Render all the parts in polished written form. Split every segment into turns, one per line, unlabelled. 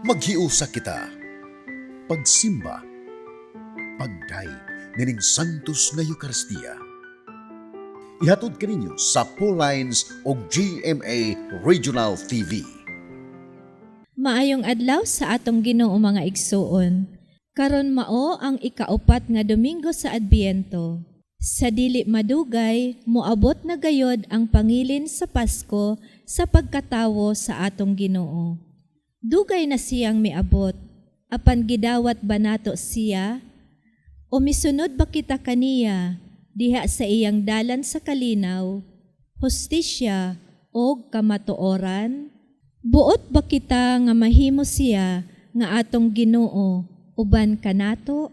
Maghiusa kita. Pagsimba. Pagdayeg nining Santos nga Eukaristiya. Ihatod kaninyo sa Lines o GMA Regional TV.
Maayong adlaw sa atong Ginoo, mga igsuon. Karon mao ang ikaupat nga Domingo sa Adbiento. Sa dili madugay, moabot na gayod ang pangilin sa Pasko sa pagkatawo sa atong Ginoo. Dugay na siyang miabot. Apan gidawat ba nato siya? O misunod ba kita kaniya diha sa iyang dalan sa kalinaw, hustisya o kamatuoran? Buot ba kita nga mahimo siya nga atong Ginoo uban kanato?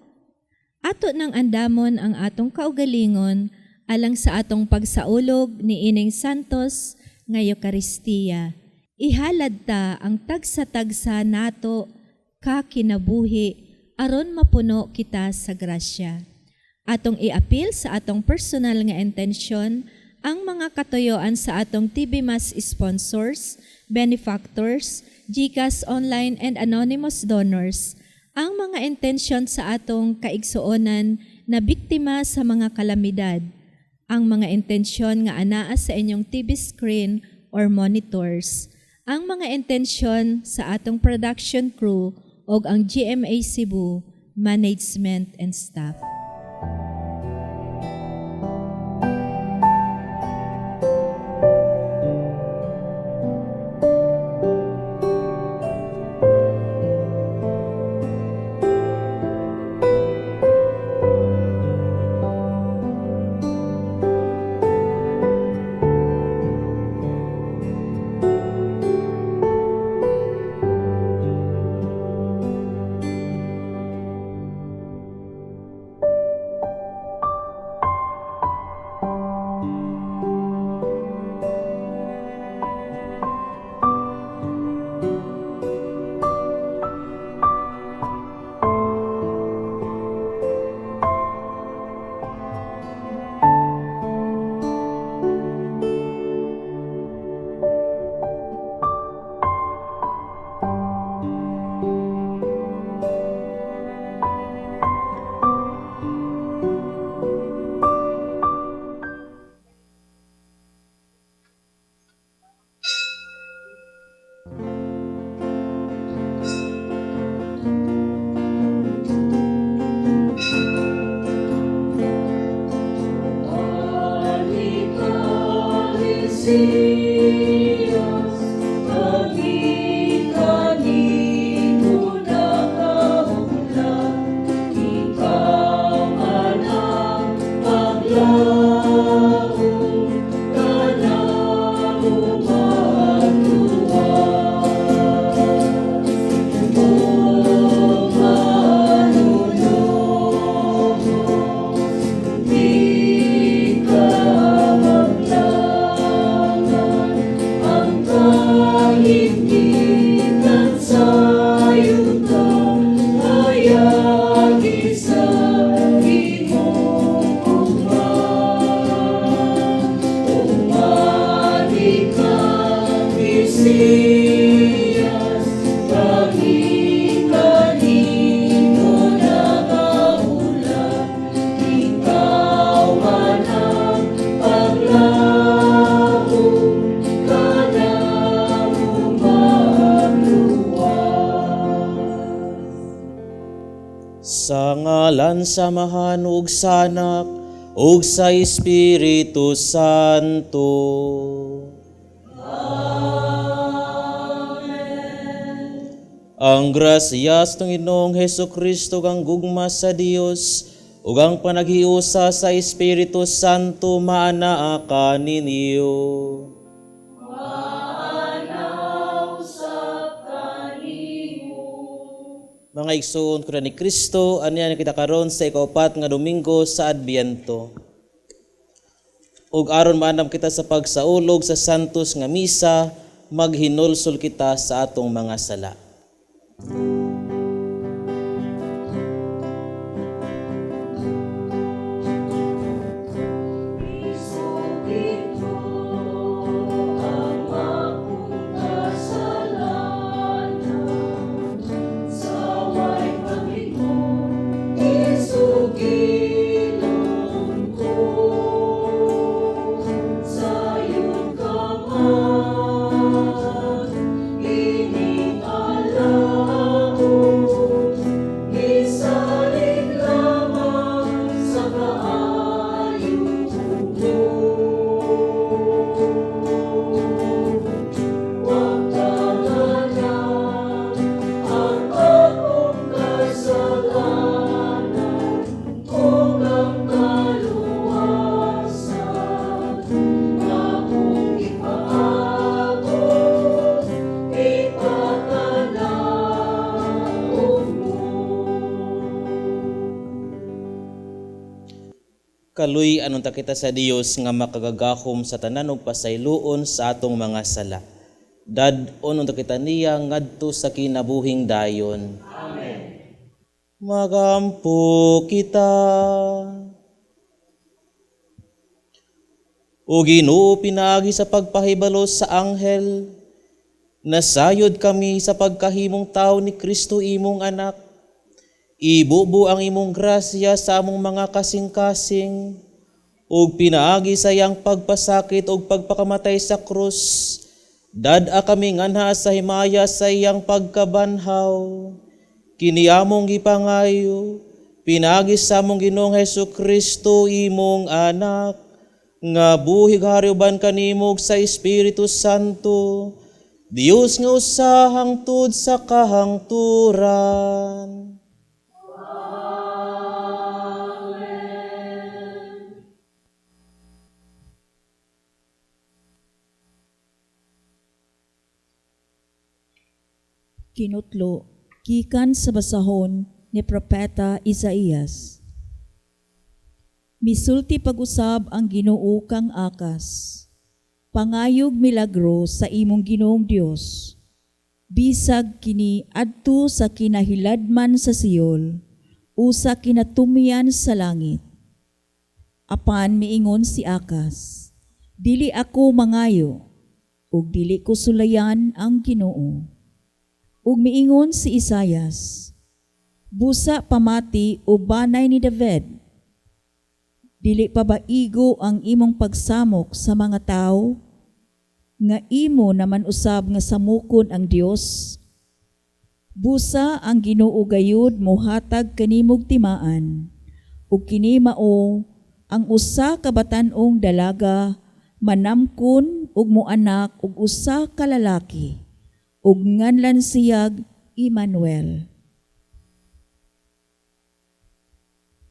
Ato nang andamon ang atong kaugalingon alang sa atong pagsaulog ni ining Santos nga Eukaristiya. Ihalad ta ang tagsa-tagsa nato ka kinabuhi aron mapuno kita sa grasya. Atong iapil sa atong personal nga intensyon ang mga katuyoan sa atong TV Mass sponsors, benefactors, GCash online and anonymous donors, ang mga intensyon sa atong kaigsuonan na biktima sa mga kalamidad, ang mga intensyon nga anaa sa inyong TV screen or monitors, ang mga intensyon sa atong production crew ug ang GMA Cebu management and staff.
Sa ngalan sa Amahan ug sa Anak ug sa Espiritu Santo. Amen. Ang grasya sa Ginoong Hesus Kristo, ang gugma sa Dios ug ang panaghiusa sa Espiritu Santo maanaa kaninyo. Mga igsoon ko ni Kristo, aniya kita karon sa ikaupat nga Domingo sa Adbiento. Ug aron maandam kita sa pagsaulog sa Santos nga Misa, maghinulsol kita sa atong mga sala. Kaluy anon ta kita sa Dios nga makagagahom sa tanan ug pasayloon sa atong mga sala. Dad-on unta kita niya ngadto sa kinabuhing dayon. Amen. Magampo kita. O Ginoo, pinaagi sa pagpahibalo sa anghel, nasayod kami sa pagkahimong tao ni Kristo imong anak. Ibubo ang imong grasya sa among mga kasing-kasing, ug pinaagi sa iyang pagpasakit ug pagpakamatay sa krus, dad-a kami nganha sa himaya sa iyang pagkabanhaw. Kini among gipangayo, pinaagi sa among Ginoong Hesus Kristo imong anak, nga buhi hari uban kanimo sa Espiritu Santo, Dios nga usa hangtod sa kahangturan.
Amen.
Kinutlo, gikan sa basahon ni Propeta Isaías. Misulti pag-usab ang Ginoo kang Akas. Pangayog milagro sa imong Ginoong Dios. Bisag kini adto sa kinahiladman sa Seol, usa kinatumyan sa langit. Apan miingon si Akas, dili ako mangayo, ug dili ko sulayan ang Ginoo. Ug miingon si Isayas, busa pamati o banay ni David, dili pa ba igo ang imong pagsamok sa mga tao, nga imo naman usab nga samukon ang Dios? Busa ang Ginoo gayud mohatag kanimog timaan, ug kini mao ang usa ka batan-ong dalaga manamkon ug moanak og usa ka lalaki, ug nganlan siyag Emmanuel.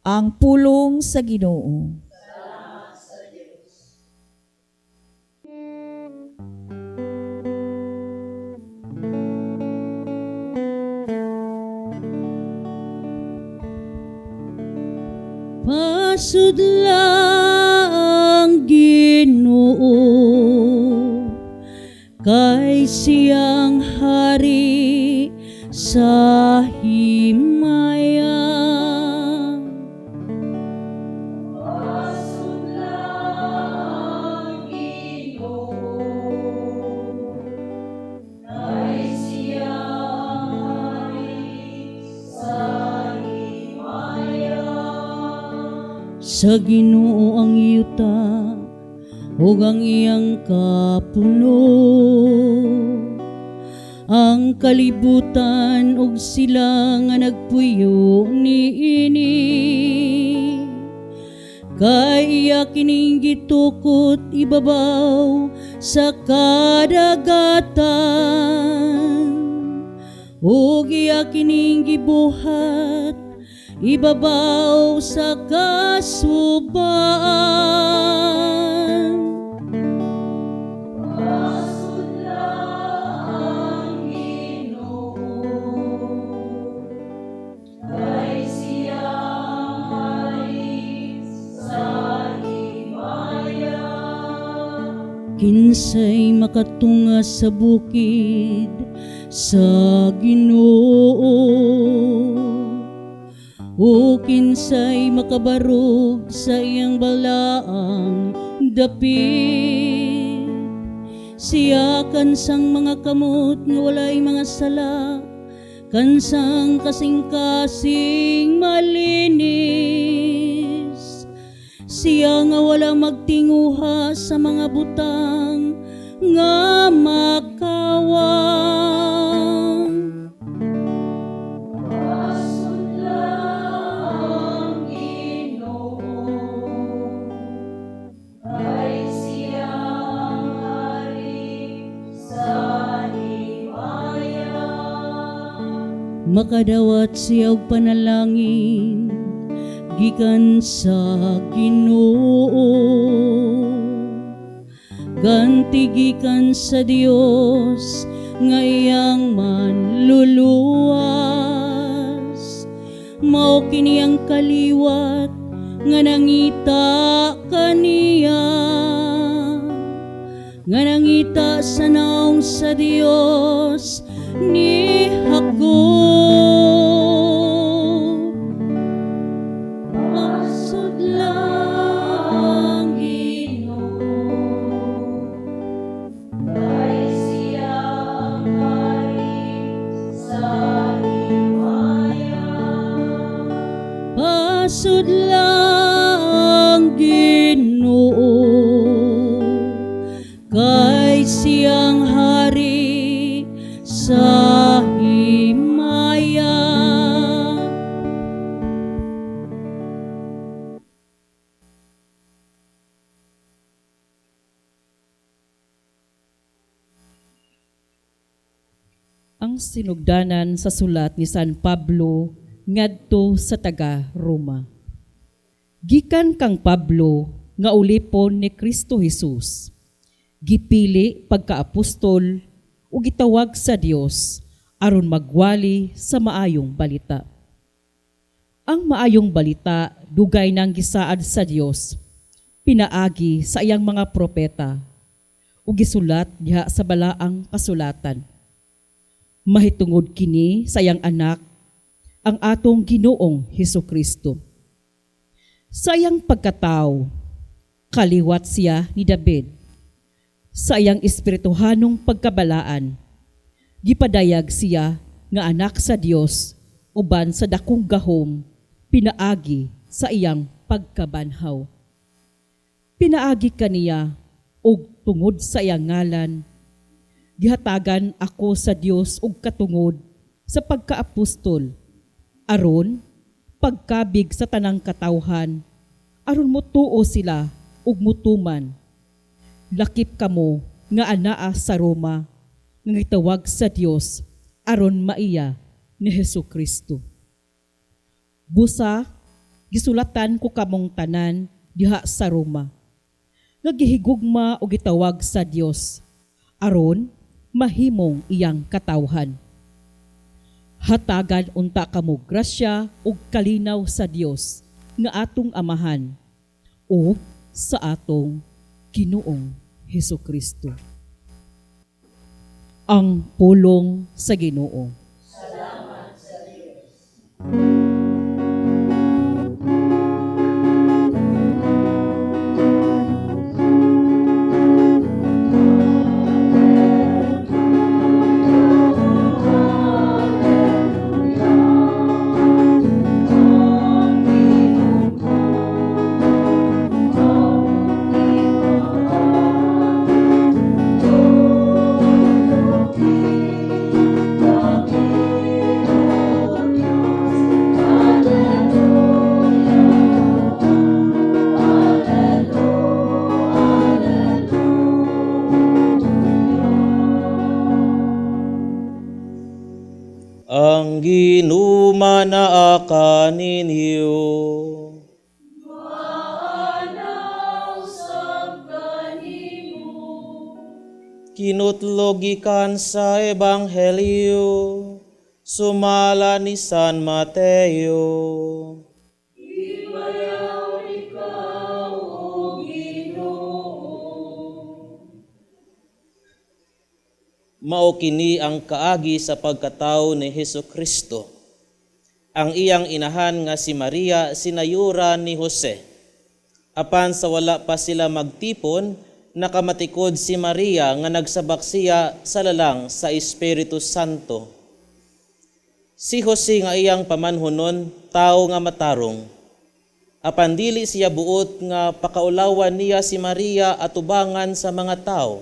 Ang pulong sa Ginoo.
Salamat sa Dios.
Pasudla ang Ginoo, kay siyang hari sa himaya.
Pasudla ang Ginoo, kay siyang hari sa himaya.
Sa Ginoo ang yuta ug ang iyang kapuno, ang kalibutan ug sila nga nagpuyo niini. Kay iya kining gitukot ibabaw sa kadagatan, ug iya kining gibuhat ibabaw sa kasubaan.
Pasudla ang Ginoo, kay siyang hari sa himaya.
Kinsay makatunga sa bukid sa Ginoo, o kinsay makabarog sa iyang balaang dapit. Siya kansang mga kamot nga walay mga sala, kansang kasing-kasing malinis. Siya nga wala magtinguha sa mga butang nga makawang.
Pasudla ang Ginoo, kay siyang hari sa himaya.
Makadawat siya og panalangin gikan sa Ginoo, ganti gikan sa Dios nga iyang manluluwas. Mao kini ang kaliwat Nga nangita kaniya, nga nangita sa naong sa Dios ni Jacob. Pasudla ang Ginoo, kay siya ang hari sa himaya. Pasudla ang Ginoo, kay siyang hari sa himaya. Ang sinugdanan sa sulat ni San Pablo ngadto sa taga Roma. Gikan kang Pablo nga ulipon ni Kristo Jesus, gipili pagkaapostol ug gitawag sa Dios aron magwali sa maayong balita. Ang maayong balita dugay nang gisaad sa Dios pinaagi sa iyang mga propeta ug gisulat diha sa balaang kasulatan. Mahitungod kini sa iyang anak, ang atong Ginoong Hesus Kristo. Sa iyang pagkatao, kaliwat siya ni David. Sa iyang espirituhanong pagkabalaan, gipadayag siya nga anak sa Dios uban sa dakong gahom pinaagi sa iyang pagkabanhaw. Pinaagi kaniya og tungod sa iyang ngalan, gihatagan ako sa Dios og katungod sa pagkaapostol, aron pagkabig sa tanang katawhan, aron mutuo sila ug mutuman. Lakip kamo nga anaa sa Roma, nga gitawag sa Dios aron maiya ni Hesus Kristo. Busa gisulatan ko kamong tanan diha sa Roma, nga gihigugma og gitawag sa Dios aron mahimong iyang katawhan. Hatagan unta kamo grasya ug kalinaw sa Dios nga atong Amahan ug sa atong Ginoong Hesus Kristo. Ang pulong sa Ginoo.
Salamat sa Dios.
Ang Ginoo manaa kaninyo. Kinutlo gikan sa Ebanghelyo sumala ni San Mateo.
Ibayaw ikaw, O Ginoo.
Mao kini ang kaagi sa pagkatawo ni Hesus Kristo. Ang iyang inahan nga si Maria sinayura ni Jose. Apan sa wala pa sila magtipon, nakamatikod si Maria nga nagsabak siya sa lalang sa Espiritu Santo. Si Jose nga iyang pamanhunon, tao nga matarong. Apan dili siya buot nga pakaulawan niya si Maria atubangan sa mga tao.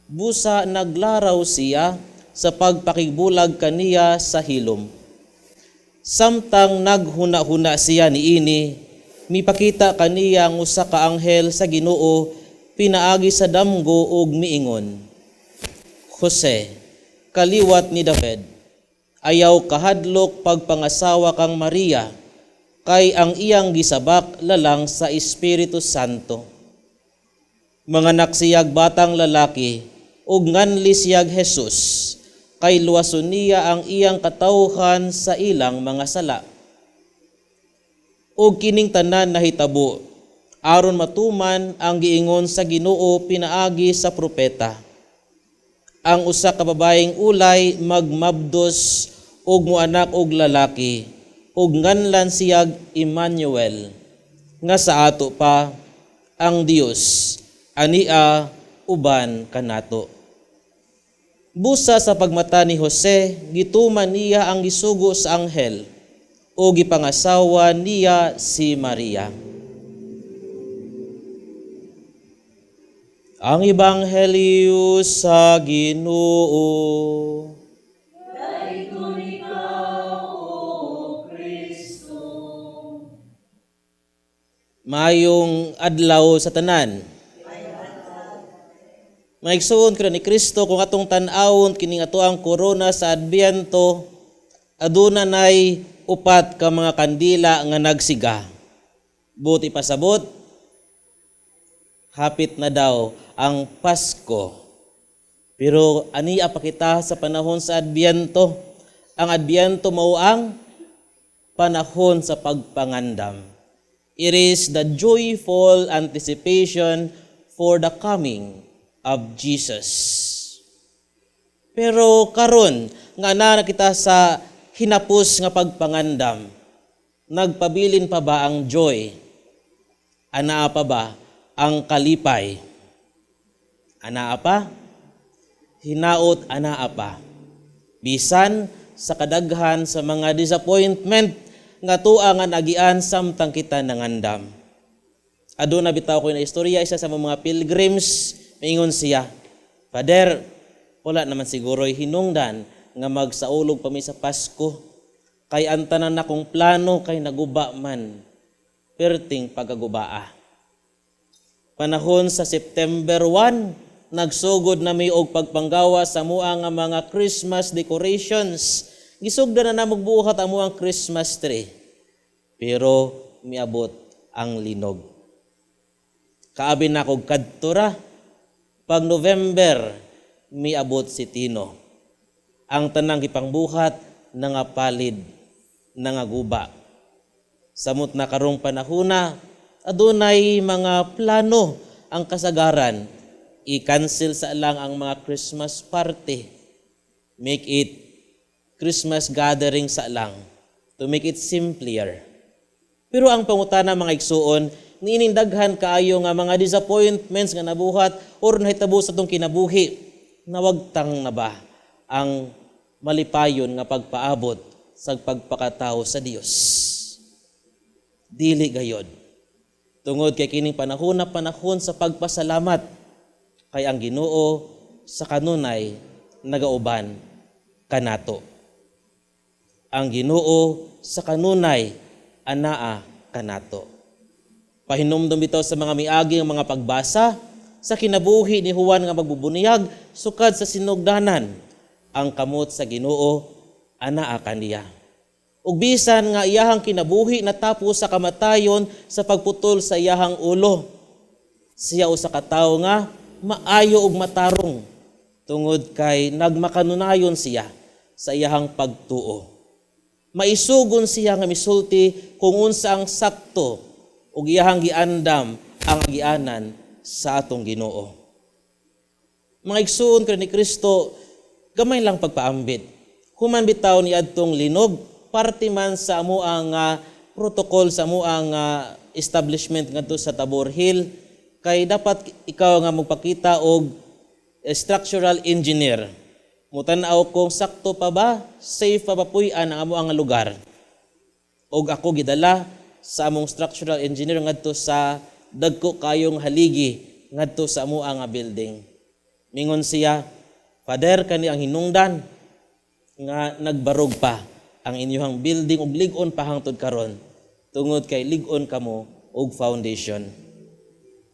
Busa naglaraw siya sa pagpakigbulag kaniya sa hilom. Samtang naghuna-huna siya niini, mipakita kaniya ang usa ka anghel sa Ginoo pinaagi sa damgo ug miingon, Jose, kaliwat ni David, ayaw kahadlok pagpangasawa kang Maria, kay ang iyang gisabak lalang sa Espiritu Santo. Manganak siyag batang lalaki, ug nganli siyag Jesus, kay luwason niya ang iyang katawhan sa ilang mga sala. Ug kining tanan nahitabo aron matuman ang giingon sa Ginoo pinaagi sa propeta. Ang usa ka babaeng ulay magmabdos ug moanak og lalaki ug nganlan siyag Emmanuel, nga sa ato pa, ang Dios ania uban kanato. Busa sa pagmata ni Jose, gituman niya ang gisugo sa anghel o gipangasawa niya si Maria. Ang Ebanghelyo sa Ginoo.
Daigom ikaw, O Kristo.
Maayong adlaw sa tanan. Mga igsoon ni Kristo, kung atong tan-awon kining atoang korona sa Adbyento, aduna nay upat ka mga kandila nga nagsiga. Buti pasabot, hapit na daw ang Pasko. Pero ania pa kita sa panahon sa Adbyento. Ang Adbyento mao ang panahon sa pagpangandam. It is the joyful anticipation for the coming of Jesus. Pero karon nga naa na kita sa hinapos nga pagpangandam, nagpabilin pa ba ang joy? Anaa pa ba ang kalipay? Anaa pa? Hinaot anaa pa. Bisan sa kadaghan sa mga disappointment nga tua nga nagian samtang kita nangandam. Aduna bitaw ko na istorya, isa sa mga pilgrims, maingon siya, "Father, wala naman siguro'y hinungdan nga magsaulog pa mi sa Pasko. Kay ang tanan nakong plano kay naguba man. Perting pagkagubaa. Panahon sa September 1, nagsugod na mi og pagpanggawa sa mua nga mga Christmas decorations. Gisugdan na namog buhat ang muang Christmas tree. Pero miabot ang linog. Kaabi na kog kadto ra. Pag November, miabot si Tino. Ang tanang gipangbuhat, nangapalid, nangaguba. Samot na karong panahuna, adunay mga plano ang kasagaran. I-cancel sa lang ang mga Christmas party. Make it Christmas gathering sa lang. To make it simpler." Pero ang pangutana, mga igsuon, niining daghan kaayo nga mga disappointments nga nabuhat or nahitabo sa atong kinabuhi, nawagtang na ba ang malipayon nga pagpaabot sa pagpakatao sa Dios? Dili gayod. Tungod kay kining panahon na panahon sa pagpasalamat kay ang Ginoo sa kanunay nagauban kanato. Ang Ginoo sa kanunay anaa kanato. Pahinumdum bitaw sa mga miagi ang mga pagbasa sa kinabuhi ni Juan nga magbubuniyag sukad sa sinugdanan, ang kamot sa Ginoo anaa kaniya. Ug bisan nga iyahang kinabuhi natapos sa kamatayon sa pagputol sa iyahang ulo, siya usa ka tawo nga maayo ug matarong tungod kay nagmakanunayon siya sa iyahang pagtuo. Maisugon siya nga misulti kung unsa ang sakto ug iyahang giandam ang agianan sa atong Ginoo. Mga igsuon ni Kristo, gamay lang pagpaambit. Human bitaw ni adtong linog, parte man sa amuang protocol sa amuang establishment ngadto sa Tabor Hill, kay dapat ikaw nga magpakita og structural engineer. Mutan-aw kung sakto pa ba, safe pa ba puy-an ang amuang lugar. Og ako gidala sa among structural engineer ngadto sa dagko kayong haligi ngadto sa amuang nga building. Mingon siya, "Father, kani ang hinungdan nga nagbarog pa ang inyong building ug lig-on pa hangtod karon tungod kay lig-on kamo og foundation."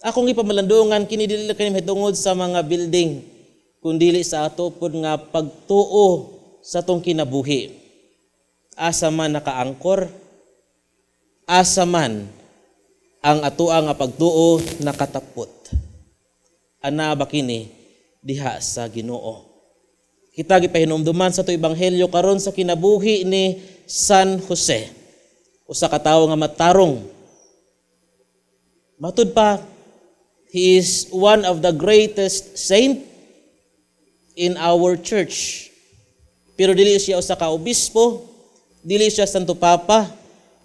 Akong ipamalandungan kini dili lang kini mahitungod sa mga building, kundili sa ato pod nga pagtuo sa atong kinabuhi. Asa man nakaangkor, asa man ang atoa nga pagtuo nakatapot. Ana ba kini diha sa Ginoo? Kita gipahinumduman sa ato ebanghelyo karon sa kinabuhi ni San Jose. Usa ka tawo nga matarong. Matud pa, he is one of the greatest saint in our church. Pero dili siya usa ka obispo, dili siya Santo Papa,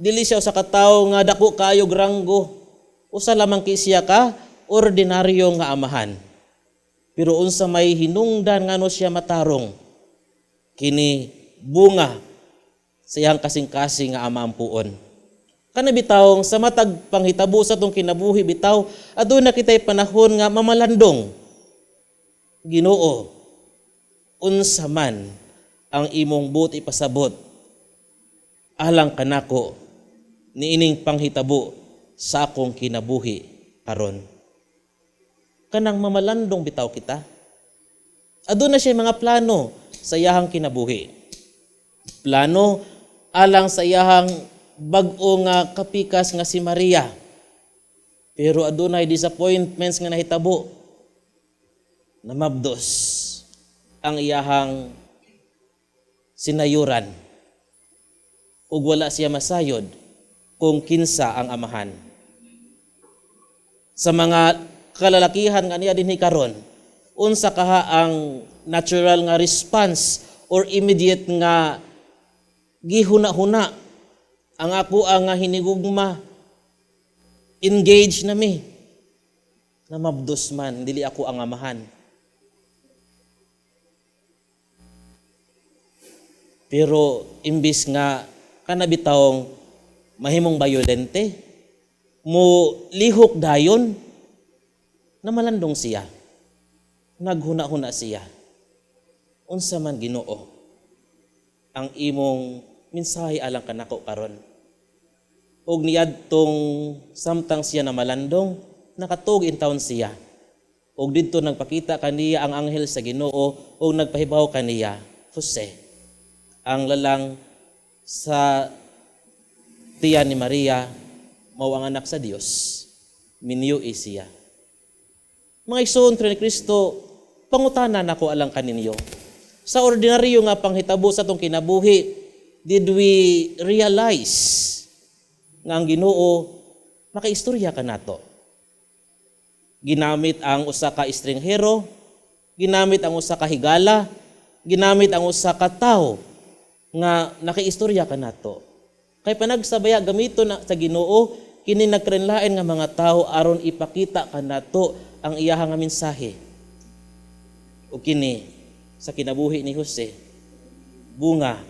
dili siya usa ka tawo nga dako kaayo ranggo. Usa lamang kay siya ka ordinaryo nga amahan. Pero unsa may hinungdan ngano siya matarong, kini bunga sa iyang kasing-kasing nga amaampuon. Kana bitawng sa matag panghitabo sa atong kinabuhi bitaw, aduna kitay panahon nga mamalandong. Ginoo, unsa man ang imong buot ipasabot alang kanako niining panghitabo sa akong kinabuhi karon. Kanang mamalandong bitaw kita. Aduna siya mga plano sa iyahang kinabuhi. Plano alang sa iyahang bag-o nga kapikas nga si Maria. Pero adunay disappointments nga nahitabo. Namabdos ang iyahang sinayuran. Ug wala siya masayod kung kinsa ang amahan. Sa mga kalalakihan nga niya dinhi karon, unsa kaha ang natural nga response or immediate nga gihuna-huna ang ako ang nga hinigugma, engage na mi, namabdos man, dili ako ang amahan. Pero imbis nga kanabitawong mahimong bayolente, mo lihok dayon, namalandong siya. Naghuna-huna siya. Unsa man Ginoo ang imong mensahe alang kanako karon. Og niadtong samtang siya namalandong, nakatug in town siya. Og didto nagpakita kaniya ang anghel sa Ginoo og nagpahibaw kaniya, Jose, ang lalang sa tiyan ni Maria, mao ang anak sa Dios, minyo siya. Mga igsoon ni Kristo, pangutana nako alang kaninyo. Sa ordinaryo nga panghitabo sa atong kinabuhi, did we realize nga ang Ginoo makaistorya kanato? Ginamit ang usa ka estranghero, ginamit ang usa ka higala, ginamit ang usa ka tawo nga nakaistorya kanato. Kay panagsabaya gamito na sa Ginoo kini nagkainlain nga mga tawo aron ipakita kanato ang iyaha nga mensahe. O kini sa kinabuhi ni Jose, bunga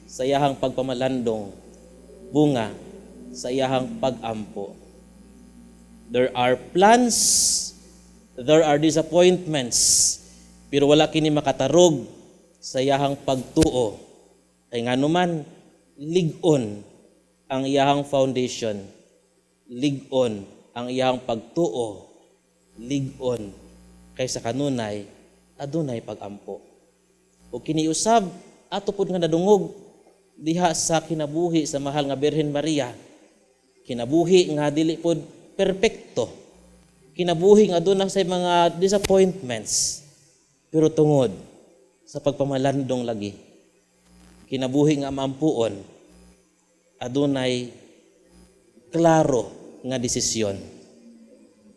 sa iyahang pagpamalandong, bunga sa iyahang pag-ampo. There are plans, there are disappointments, pero wala kini makatarog sa iyahang pagtuo. Kay nganuman, lig-on ang iyahang foundation, lig-on ang iyahang pagtuo, lig-on kaysa kanunay adunay pag-ampo. O kiniusab ato pud nga nadungog diha sa kinabuhi sa mahal nga Birhen Maria, kinabuhi nga dili pud perpekto, kinabuhi nga aduna sa mga disappointments, pero tungod sa pagpamalandong lagi, kinabuhi nga maampuon, adunay klaro nga desisyon.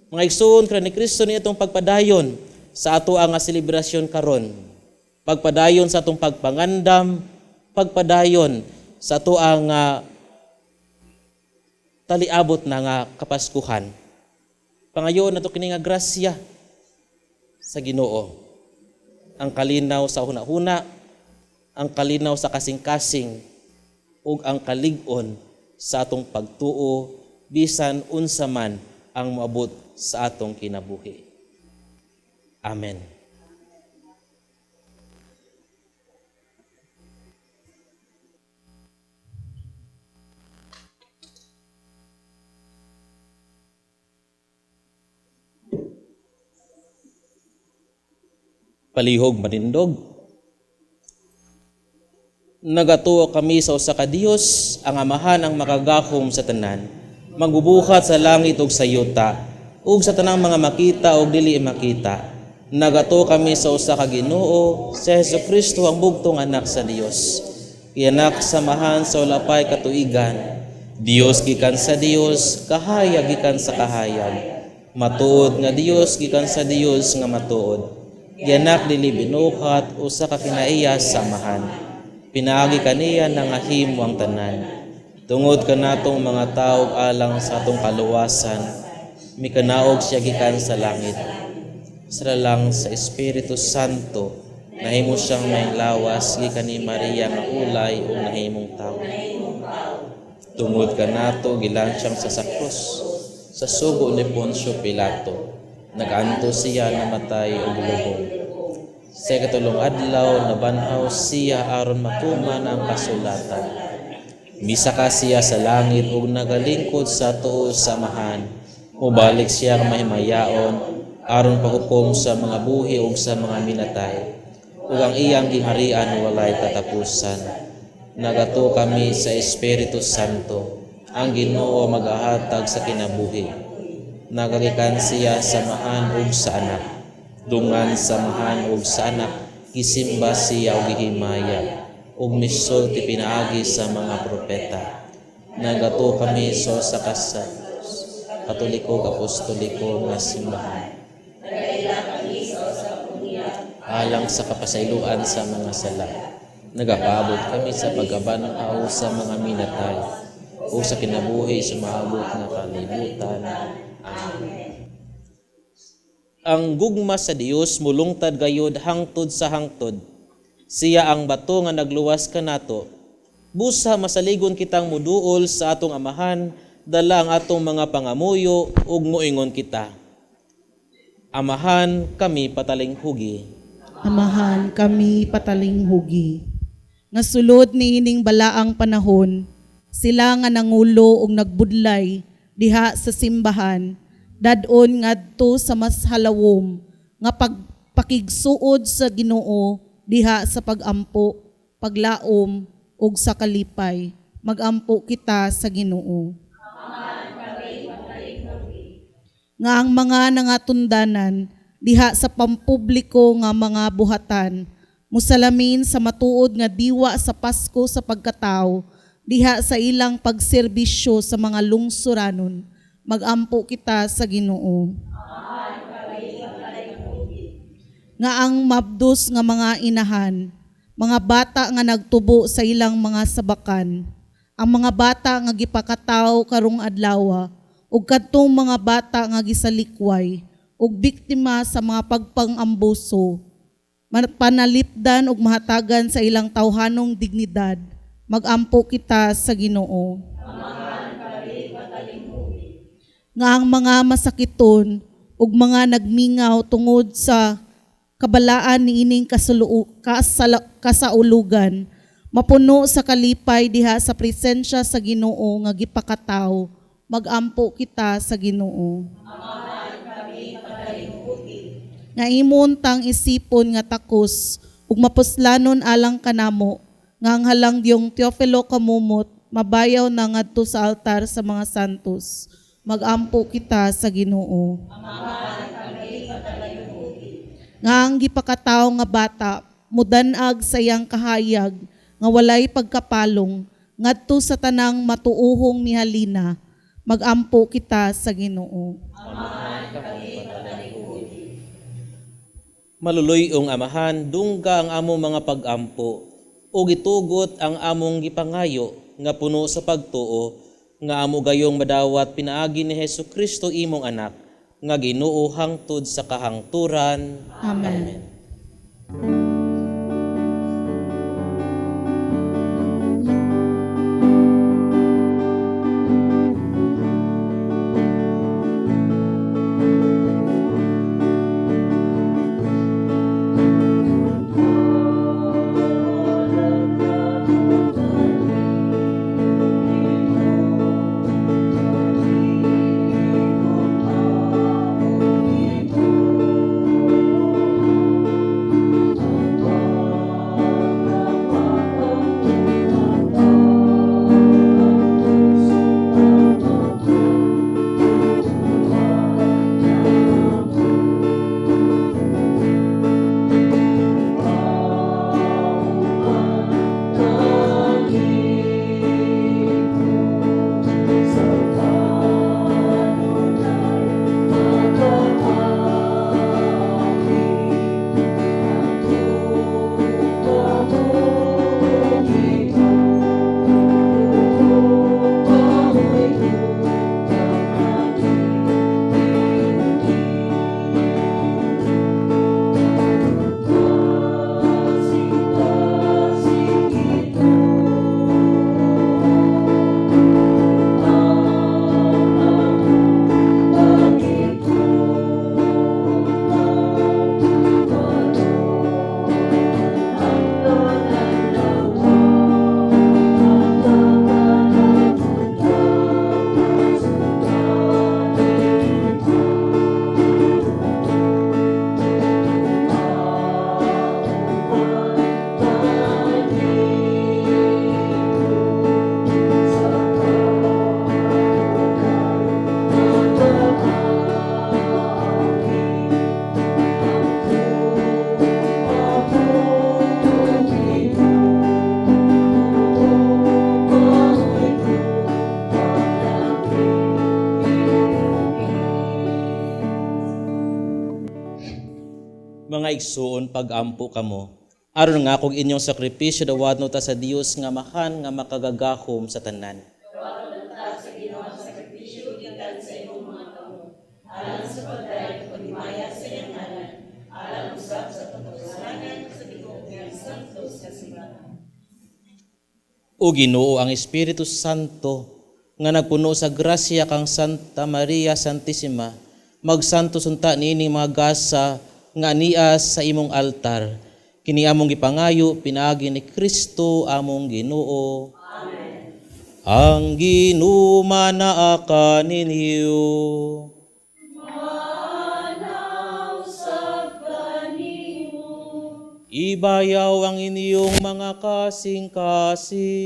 Mga igsoon ni Kristo ni itong pagpadayon sa ato ang selebrasyon karon. Pagpadayon sa atong pagpangandam, pagpadayon sa ato ang taliabot na nga Kapaskuhan. Pangayoon nato kini nga grasya sa Ginoo. Ang kalinaw sa hunahuna, ang kalinaw sa kasing-kasing, ug ang kalig-on sa atong pagtuo bisan unsa man ang moabot sa atong kinabuhi. Amen. Palihog manindog. Nagatuo kami sa usa ka Dios, ang Amahan ang makagahom sa tanan, magbubuhat sa langit ug sa yuta, ug sa tanang mga makita ug dili makita. Nagatuo kami sa usa ka Ginoo, si Hesukristo ang bugtong anak sa Dios. Gianak sa Amahan sa wala pay katuigan, Dios gikan sa Dios, kahayag gikan sa kahayag. Matuod nga Dios gikan sa Dios nga matuod. Gianak dili binuhat usa ka kinaiya sa Amahan. Pinaagi kaniya nangahimo ang tanan. Tungod kanatong mga tawo alang sa atong kaluwasan, mikanaog siya gikan sa langit. Sa lang sa Espiritu Santo, nahimo siyang may lawas gikan ni Maria nga ulay ug nahimong tawo. Tungod kanato gilansyang sa krus sa sugo ni Poncio Pilato. Naganto siya, namatay ug lubong. Sa ikatulong adlaw nabanhaw siya aron matuman ang kasulatan. Misaka siya sa langit ug nagalingkod sa tuo sa Amahan. Mobalik siya nga mahimayaon aron paghukom sa mga buhi ug sa mga minatay. Ug ang iyang gingharian walay katapusan. Nagatuo kami sa Espiritu Santo, ang Ginoo magahatag sa kinabuhi. Nagagikan siya sa Amahan ug sa Anak. Dungan sa Amahan ug sa Anak, gisimba siya ug gihimaya, ug misulti pinaagi sa mga propeta. Nagatuo kami sa usa ka sa Katoliko ug Apostoliko nga simbahan. Alang sa kapasayloan sa mga sala. Nagapaabot kami sa pagkabanhaw sa mga minatay o sa kinabuhi sa maabot nga kalibutan. Amen. Ang gugma sa Dios mulungtad gayud hangtod sa hangtod. Siya ang bato nga nagluwas kanato. Busa masaligon kitang muduol sa atong Amahan, dala ang atong mga pangamuyo ug moingon kita. Amahan, kami patalinghugi.
Amahan, kami patalinghugi. Nga sulod niining balaang panahon, sila nga nangulo og nagbudlay diha sa simbahan, dad-on ngadto sa mas halawom nga pagpakigsuod sa Ginoo diha sa pagampo, paglaom ug sa kalipay. Magampo kita sa Ginoo. Nga ang mga nangatundanan diha sa pampubliko nga mga buhatan musalamin sa matuod nga diwa sa Pasko sa pagkatao diha sa ilang pagserbisyo sa mga lungsuranon. Magampo kita sa Ginoo. Nga ang mabdos nga mga inahan, mga bata nga nagtubo sa ilang mga sabakan, ang mga bata nga gipakataw karong adlawa, ug kadtong mga bata nga gisalikway ug biktima sa mga pagpangambuso, panalipdan ug mahatagan sa ilang tawhanong dignidad. Magampo kita sa Ginoo. Nga ang mga masakiton ug mga nagmingaw tungod sa kabalaan niining kasaulugan, mapuno sa kalipay diha sa presensya sa Ginoo nga gipakataw. Magampo kita sa Ginoo. Nga imon tang isipon nga takos ug mapuslanon alang kanamo nga ang halangdyong Teofilo Camomot mabayaw na ngadto sa altar sa mga santos. Magampo kita sa Ginoo. Nga ang gipakataw nga bata mudan-ag sa iyang kahayag nga walay pagkapalong ngadto sa tanang matuohong mihalina. Magampo kita sa Ginoo.
Maluluy-ong Amahan, dungga ang among mga pag-ampo ug itugot ang among gipangayo nga puno sa pagtuo nga amo gayong madawat pinaagi ni Hesus Kristo imong anak nga Ginoo hangtod sa kahangturan.
Amen.
Amen. Mga igsuon, pag-ampo kamo. Aron nga kung inyong sakripisyo dawatno ta sa Dios nga Amahan nga makagagahom sa tanan. O Ginoo, ang Espiritu Santo nga nagpuno sa grasya kang Santa Maria Santissima, magsantos unta niining mga gasa nga ania sa imong altar. Kini among gipangayo pinaagi ni Kristo among Ginoo. Amen. Ang Ginoo manaa kaninyo. Ibayaw ang inyong mga kasing-kasing.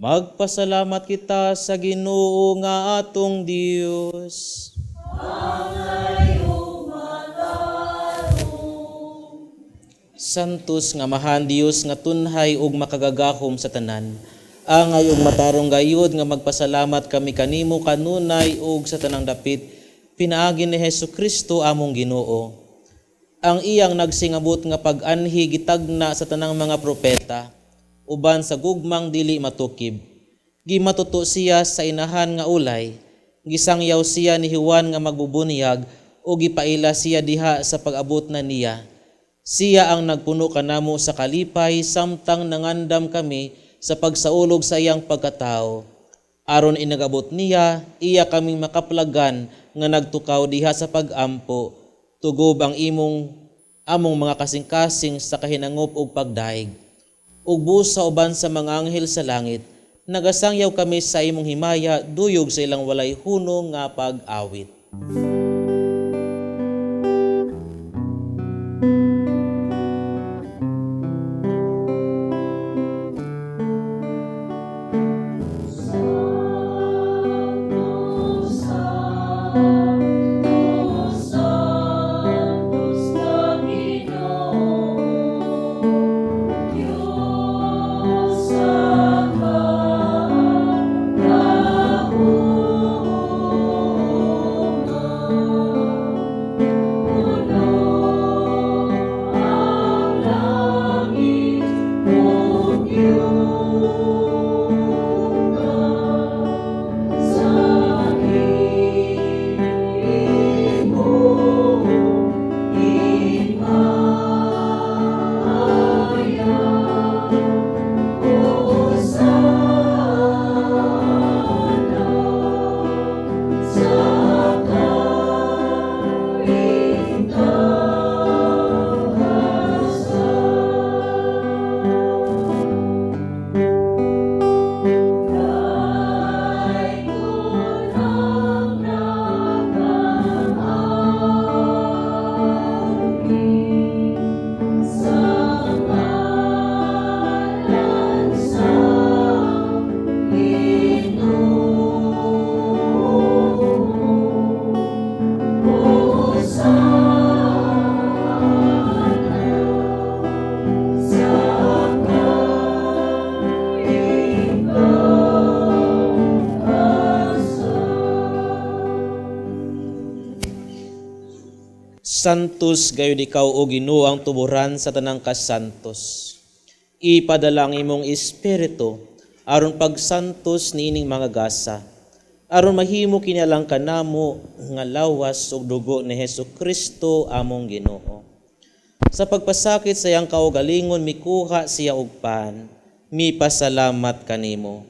Magpasalamat kita sa Ginoo nga atong Dios. Santos nga Amahan Dios nga tunhay ug makagagahom sa tanan. Angay ug matarong gayud nga magpasalamat kami kanimo kanunay ug sa tanang dapit pinaagi ni Hesukristo among Ginoo. Ang iyang nagsingabot nga pag-anhi gitagna sa tanang mga propeta uban sa gugmang dili matukib. Gimatuto siya sa inahan nga ulay, gisangyaw siya ni Juan nga magbubunyag o gipaila siya diha sa pag-abot na niya. Siya ang nagpuno kanamo sa kalipay samtang nangandam kami sa pagsaulog sa iyang pagkatao. Aron inagabot niya, iya kaming makaplagan nga nagtukaw diha sa pag-ampo, tugob ang imong among mga kasing-kasing sa kahinangop ug pagdaig. Ug busa uban sa mga anghel sa langit, nagasangyaw kami sa imong himaya, duyog sa ilang walay hunong nga pag-awit. Santos gayud ikaw o Ginoo ang tuburan sa tanang kasantos. Ipadala ang imong espiritu aron pagsantos niining mga gasa, aron mahimo kini alang kanamo nga lawas ug dugo ni Hesukristo among Ginoo. Sa pagpasakit sa iyang kaugalingon mikuha siya og pan, mipasalamat kanimo.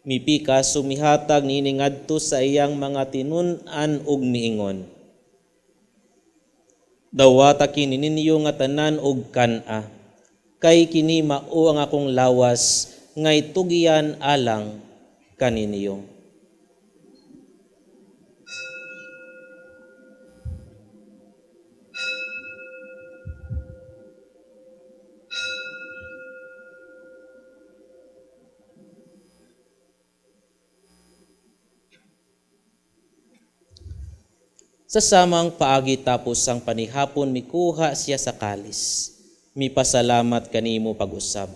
Mipikas ug mihatag niini ngadto sa iyang mga tinun-an ug miingon. Dawata kini ninyo nga tanan og kan-a, kay kini mao ang akong lawas nga itugiyan alang kaninyo. Sa samang paagi tapos ang panihapon mikuha siya sa kalis. Mipasalamat kanimo pag-usab.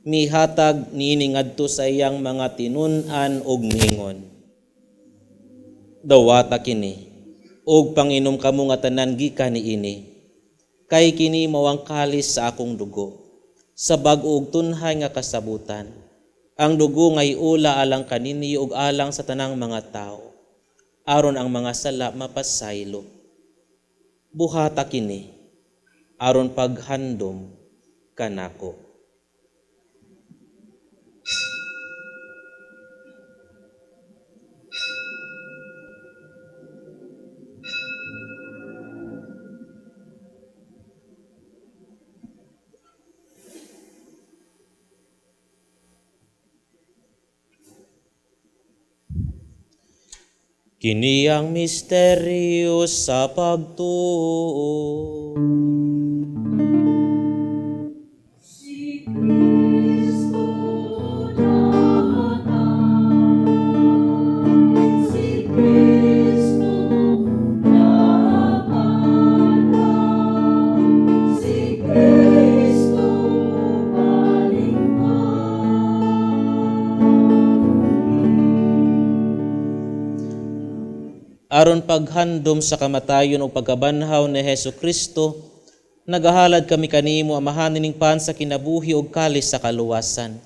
Mihatag niini ngadto sa iyang mga tinun-an og miingon. Dawata kini, ug panginom kamo nga tanan gikan niini. Kay kini mao ang kalis sa akong dugo, sa bag-o ug tunhay nga kasabutan. Ang dugo nga iula alang kaninyo ug alang sa tanang mga tawo, aron ang mga sala mapasaylo. Buhata kini, aron paghandom kanako. Kini ang misteryo sa pagtuo.
Si Kristo namatay, si Kristo nabanhaw, si Kristo balingpang.
Aron paghandom sa kamatayon o pagkabanhaw ni Hesus Kristo, nagahalad kami kanimo, Amahan, nining pan sa kinabuhi ug kalis sa kaluwasan.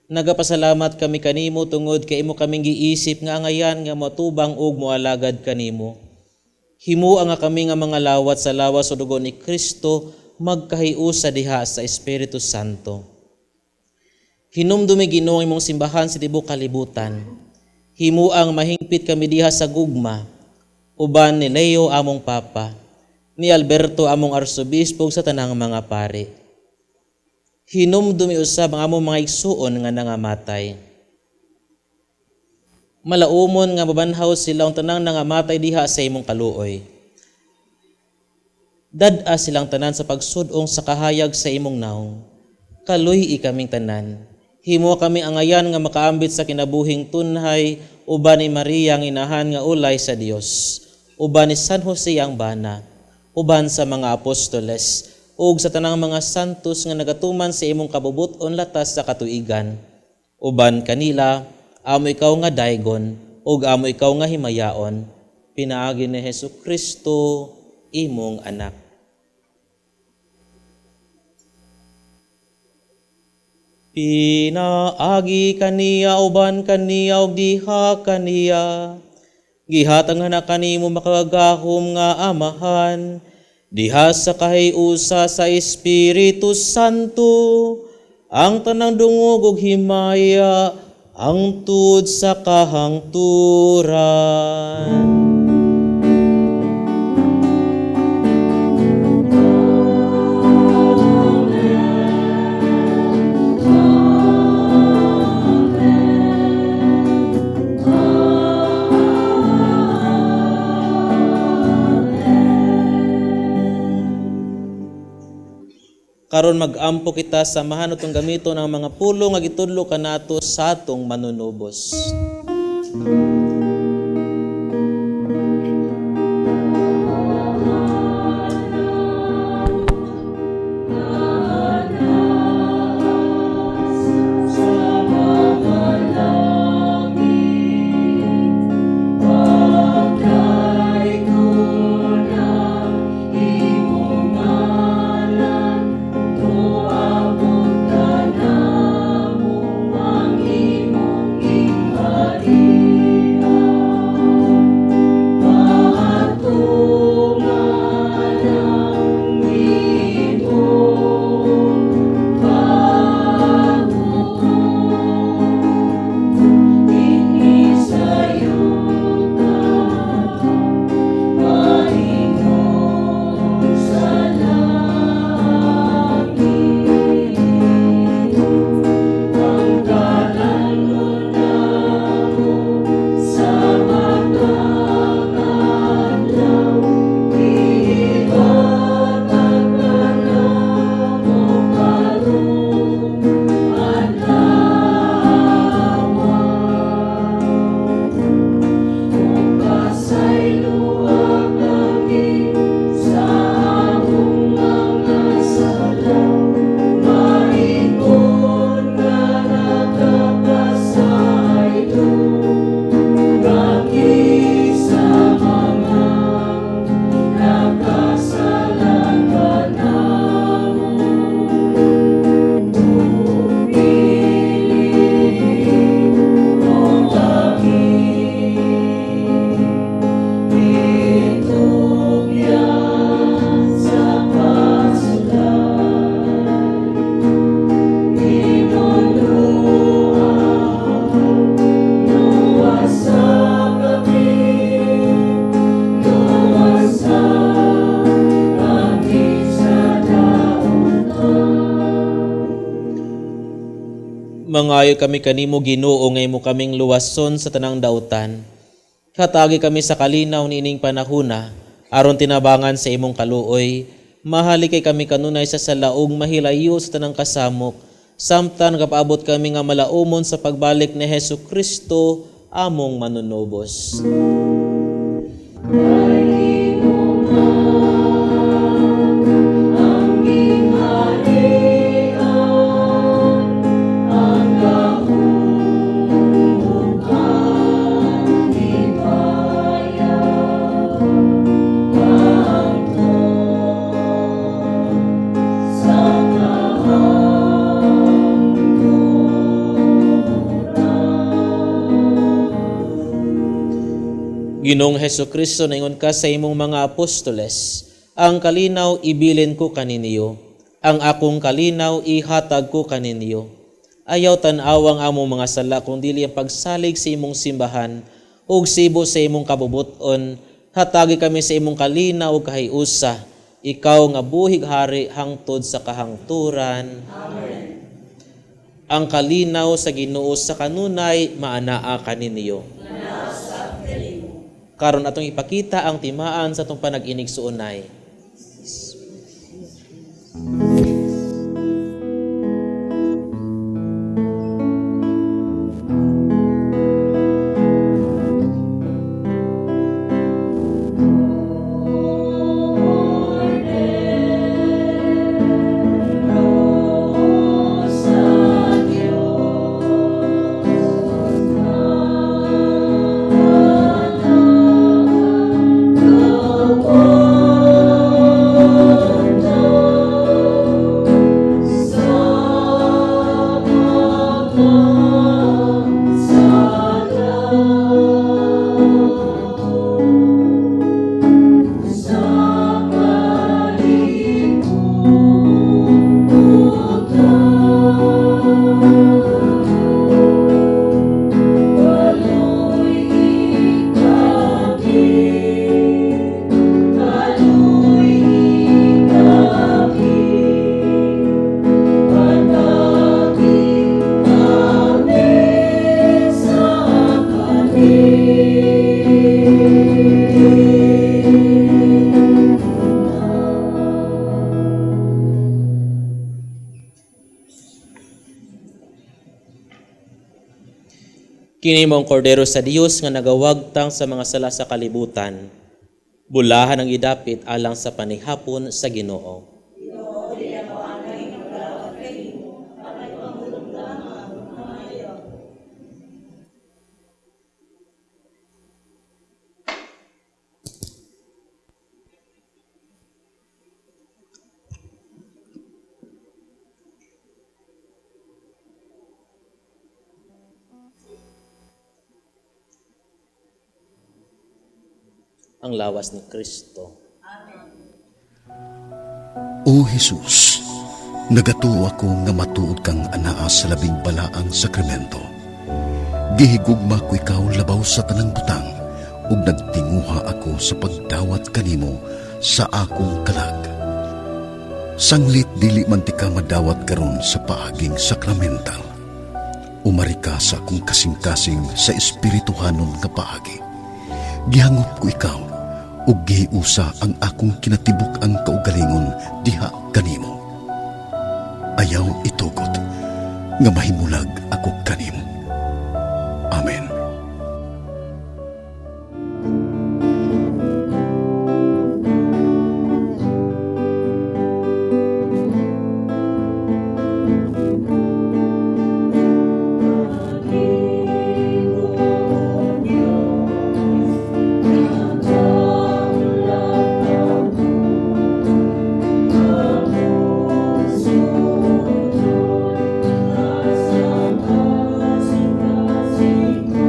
Nagapasalamat kami kanimo tungod kay imo kaming giisip nga angayan nga moatubang ug moalagad kanimo. Himua nga kami nga mga lawat sa lawas o dugo ni Kristo magkahiusa diha sa Espiritu Santo. Hinumdumi, Ginoo, ang imong simbahan sa tibuok kalibutan. Himuang mahingpit kami diha sa gugma, uban ni Leo among Papa, ni Alberto among Arsobispo ug sa tanang mga pari. Hinumdumi usab ang among mga igsuon nga nangamatay. Malaumon nga mabanhaw sila ang tanang nangamatay diha sa imong kaluoy. Dad-a silang tanan sa pagsud-ong sa kahayag sa imong naong. Kaluy-i kaming tanan. Himo kami angayan nga makaambit sa kinabuhing tunhay uban ni Maria ang inahan nga ulay sa Dios, uban ni San Jose ang bana, uban sa mga apostoles, ug sa tanang mga santos nga nagatuman sa imong kabubut-on latas sa katuigan. Uban kanila, amo ikaw nga daygon, ug amo ikaw nga himayaon, pinaagi ni Hesus Kristo, imong anak. Pinaagi kaniya, uban kaniya, ug diha kaniya, gihatag na kanimo makagagahom nga Amahan, diha sa kahiusa sa Espiritu Santo, ang tanang dungog ug himaya hangtod sa kahangturan. Karon mag-ampo kita sa mahanotong gamiton ang mga pulong nga gitudlo kanato sa atong manunubos.
Tuabot ka namo ang imong gingharian.
Mangayo kami kanimo, Ginoo, nga imo kaming luwason sa tanang dautan. Hatagi kami sa kalinaw niining panahuna aron tinabangan sa imong kaluoy. Mahalikay kami kanunay sa sala ug mahilayo sa tanang kasamok samtang nagapaabot kami nga malaumon sa pagbalik ni Hesus Kristo among manunubos.
Ang gingharian, ang gahom ug ang himaya, hangtod sa kahangturan.
Ginoong Hesus Kristo, naingon ka sa imong mga apostoles, "Ang kalinaw ibilin ko kaninyo, ang akong kalinaw ihatag ko kaninyo." Ayaw tan-awang among mga sala kung dili ang pagsalig sa imong simbahan ug sibo sa imong kabubut-on, hatagi kami sa imong kalinaw ug kahiusa. Ikaw nga buhig hari hangtod sa kahangturan. Amen. Ang kalinaw sa Ginoo sa kanunay maanaa kaninyo. Karon atong ipakita ang timaan sa atong panag-inigsuonay.
Sa Diyos
Kini mao ang Kordero sa Dios nga nagawagtang sa mga sala sa kalibutan. Bulahan ang idapit alang sa panihapon sa Ginoo. Ang lawas ni Kristo.
O Jesus, nagatuo ako nga matuod kang anaa sa labing balaang sakramento. Gihigugma ko ikaw labaw sa tanang butang ug nagtinguha ako sa pagdawat kanimo sa akong kalag. Sanglit dili man tika madawat karon sa paaging sakramental. Umari ka sa akong kasing-kasing sa espirituhanon nga paagi. Gihangop ko ikaw ug gihiusa ang akong kinatibuk-ang kaugalingon diha kanimo. Ayaw itugot nga mahimulag ako kanimo. Amen.
Sa kasing-kasing.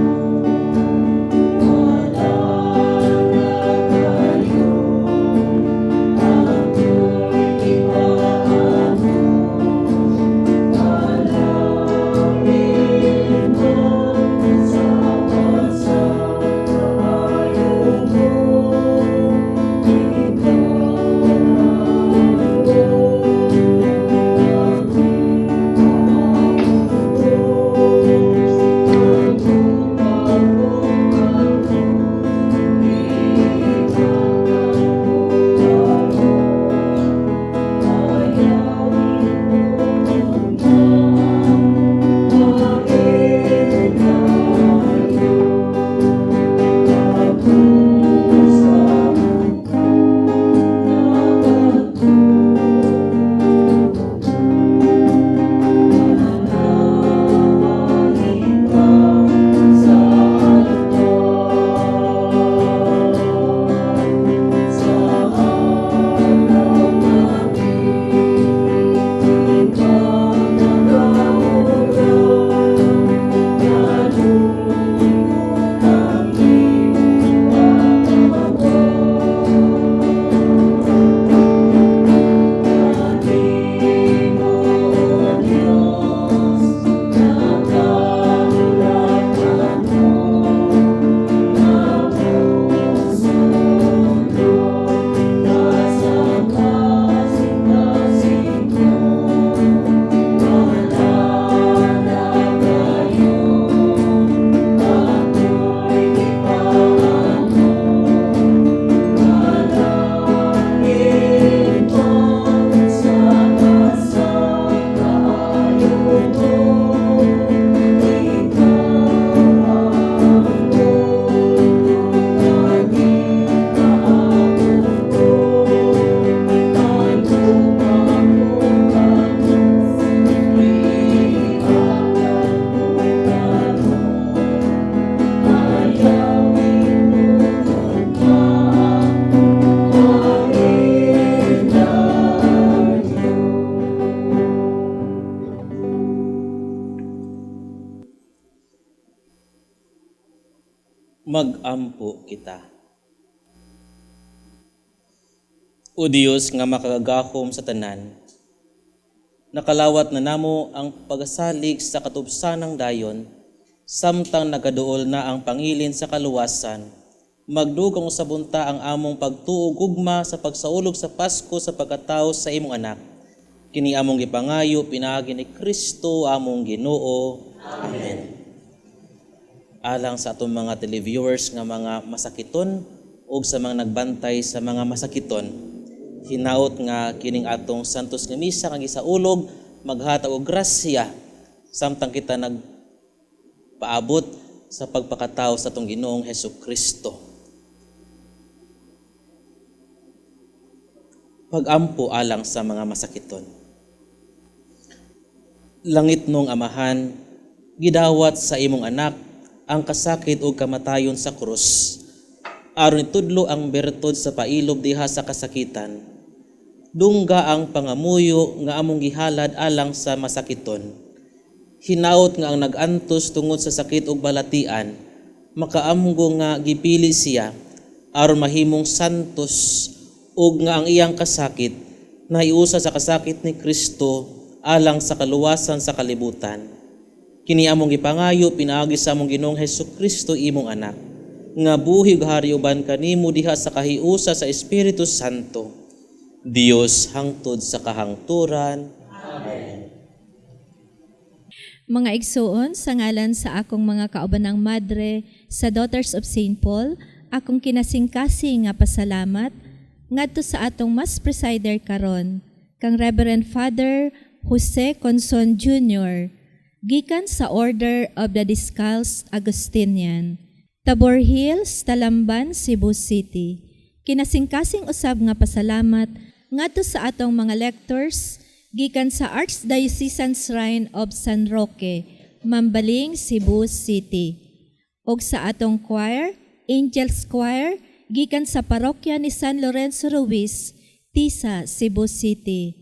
Magampo kita. O Dios nga makagagahom sa tanan, nakalawat na namo ang pagsalig sa katubsanang dayon, samtang nagaduol na ang pangilin sa kaluwasan. Magdugang usab unta ang among pagtuo gugma sa pagsaulog sa Pasko sa pagkatao sa imong anak. Kini among gipangayo pinaagi ni Kristo among Ginoo. Amen. Alang sa atong mga televiewers nga mga masakiton ug sa mga nagbantay sa mga masakiton, hinaot nga kining atong Santos nga Misa nga gisaulog maghatag og grasya samtang kita nagpaabot sa pagpakatao sa atong Ginoong Hesukristo. Pagampo alang sa mga masakiton. Langit nung Amahan, gidawat sa imong anak ang kasakit ug kamatayon sa krus, aron itudlo ang bertud sa pailob diha sa kasakitan. Dungga ang pangamuyo nga among gihalad alang sa masakiton. Hinaot nga ang nag-antos tungod sa sakit ug balatian, makaamgo nga gipili siya aron mahimong santos ug nga ang iyang kasakit naiusa sa kasakit ni Kristo alang sa kaluwasan sa kalibutan. Kini among gipangayo pinaagi sa among Ginoong Hesukristo imong anak, nga buhi ug hari uban kanimo diha sa kahiusa sa Espiritu Santo, Dios hangtod sa kahangturan. Amen.
Mga igsuon, sa ngalan sa akong mga kaubanang madre sa Daughters of St. Paul, akong kinasingkasing nga pasalamat ngadto sa atong mas presider karon, kang Reverend Father Jose Conson Jr., gikan sa Order of the Discalced Augustinian, Tabor Hills, Talamban, Cebu City. Kinasingkasing usab nga pasalamat ngadto sa atong mga lectors gikan sa Archdiocesan Shrine of San Roque, Mambaling, Cebu City. Og sa atong choir, Angels Choir, gikan sa parokya ni San Lorenzo Ruiz, Tisa, Cebu City.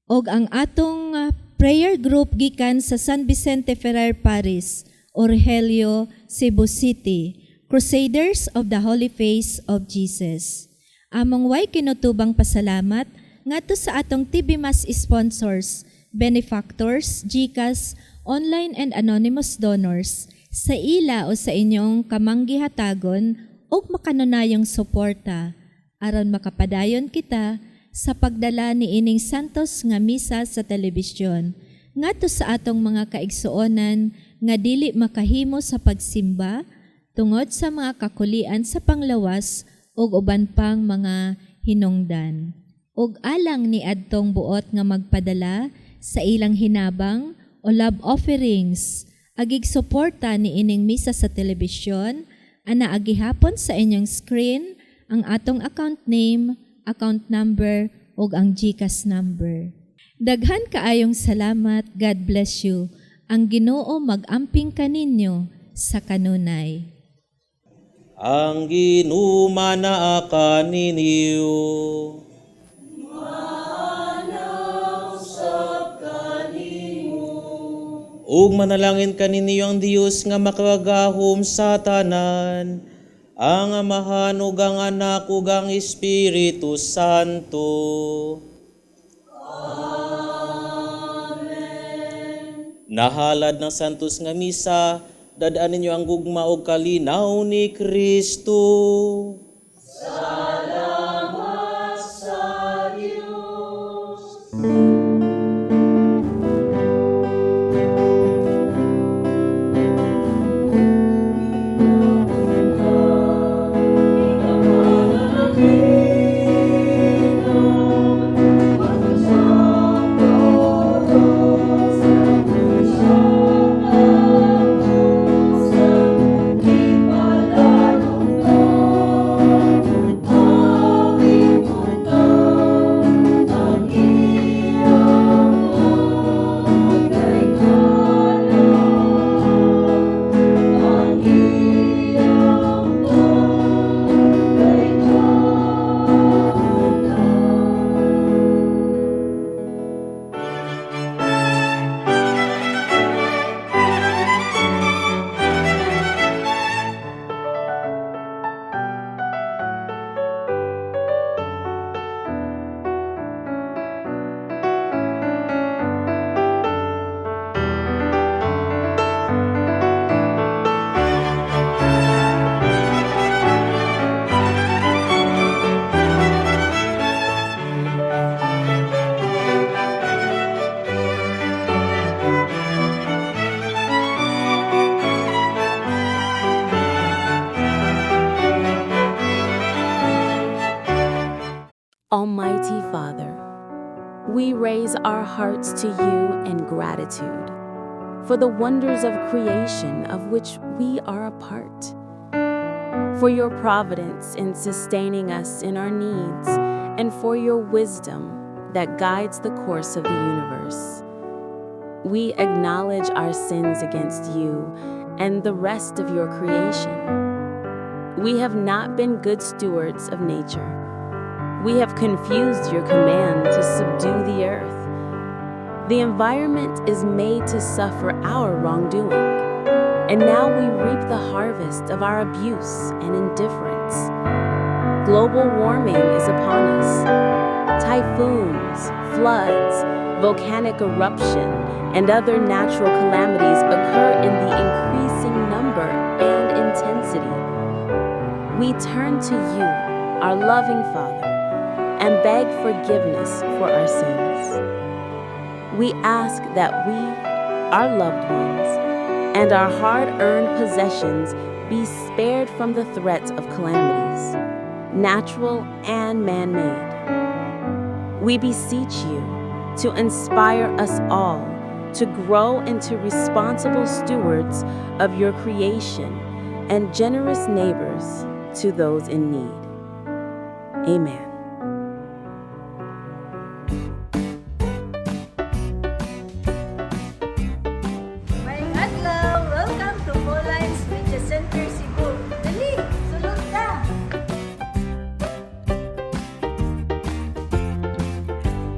Og ang atong prayer group gikan sa San Vicente Ferrer Parish, Orgelio, Cebu City, Crusaders of the Holy Face of Jesus. Among way kinutubang pasalamat ngadto sa atong TV Mass sponsors, benefactors, GCash, online and anonymous donors, sa ila o sa inyong kamanggihatagon ug makanunayong suporta aron makapadayon kita sa pagdala ni ining Santos nga misa sa telebisyon ngadto sa atong mga kaigsuonan nga dili makahimo sa pagsimba tungod sa mga kakulian sa panglawas ug uban pang mga hinungdan. Ug alang ni adtong buot nga magpadala sa ilang hinabang o love offerings, agig suporta ni ining misa sa telebisyon, ana agihapon sa inyong screen ang atong account name, account number ug ang GCash number. Daghan kaayong salamat. God bless you. Ang Ginoo mag-amping kaninyo sa kanunay.
Ang Ginoo manaa kaninyo. Ug manalangin kaninyo ang Dios nga makagagahom sa tanan, ang Amahan ug ang Anak ug ang Espiritu Santo. Amen. Nahalad ng Santos nga Misa, dadaan ninyo ang gugma ug kalinaw ni Kristo.
Salamat sa Dios.
Almighty Father, we raise our hearts to you in gratitude for the wonders of creation of which we are a part, for your providence in sustaining us in our needs, and for your wisdom that guides the course of the universe. We acknowledge our sins against you and the rest of your creation. We have not been good stewards of nature. We have confused your command to subdue the earth. The environment is made to suffer our wrongdoing, and now we reap the harvest of our abuse and indifference. Global warming is upon us. Typhoons, floods, volcanic eruption, and other natural calamities occur in the increasing number and intensity. We turn to you, our loving Father, and beg forgiveness for our sins. We ask that we, our loved ones, and our hard earned possessions be spared from the threat of calamities, natural and man made. We beseech you to inspire us all to grow into responsible stewards of your creation and generous neighbors to those in need. Amen.
Maayong adlaw! Welcome to Paulines Media Center Cebu. Dali, sulod ka!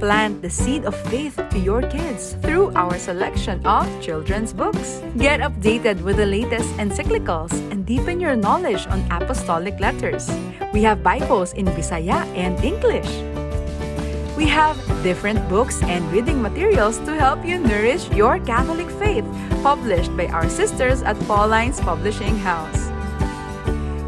Plant the seed of faith to your kids through our selection of children's books. Get updated with the latest encyclicals and deepen your knowledge on apostolic letters. We have Bibles in Bisaya and English. We have different books and reading materials to help you nourish your Catholic faith, published by our sisters at Paulines Publishing House.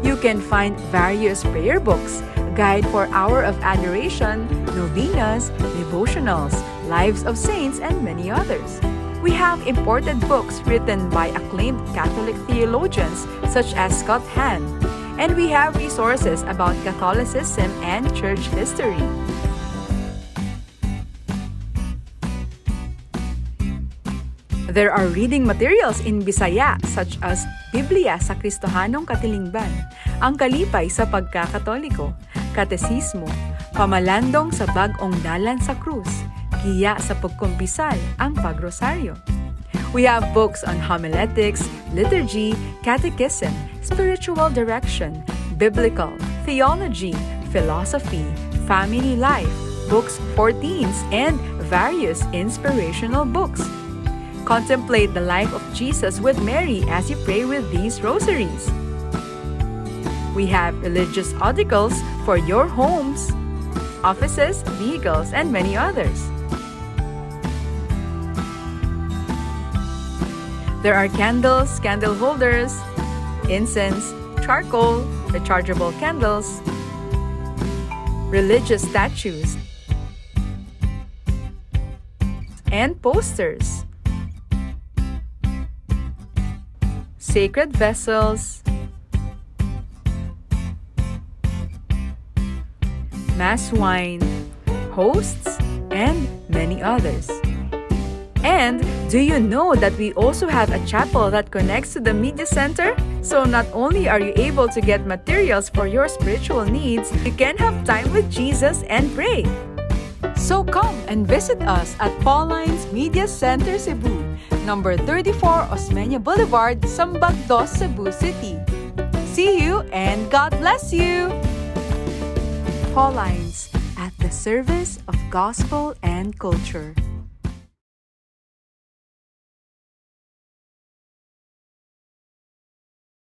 You can find various prayer books, guide for Hour of Adoration, novenas, devotionals, lives of saints, and many others. We have imported books written by acclaimed Catholic theologians such as Scott Hahn, and we have resources about Catholicism and church history. There are reading materials in Bisaya such as Biblia sa Kristohanong Katilingban, Ang Kalipay sa Pagkakatoliko, Katesismo, Pamalandong sa Bag-ong Dalan sa Krus, Giya sa Pagkumpisal, Ang Pagrosaryo. We have books on homiletics, liturgy, catechism, spiritual direction, biblical, theology, philosophy, family life, books for teens, and various inspirational books. Contemplate the life of Jesus with Mary as you pray with these rosaries. We have religious articles for your homes, offices, vehicles, and many others. There are candles, candle holders, incense, charcoal, rechargeable candles, religious statues, and posters, sacred vessels, mass wine, hosts, and many others. And do you know that we also have a chapel that connects to the media center? So not only are you able to get materials for your spiritual needs, you can have time with Jesus and pray. So come and visit us at Paulines Media Center Cebu, number 34 Osmeña Boulevard, Sambag Dos, Cebu City. See you and God bless you! Paulines, at the service of gospel and culture.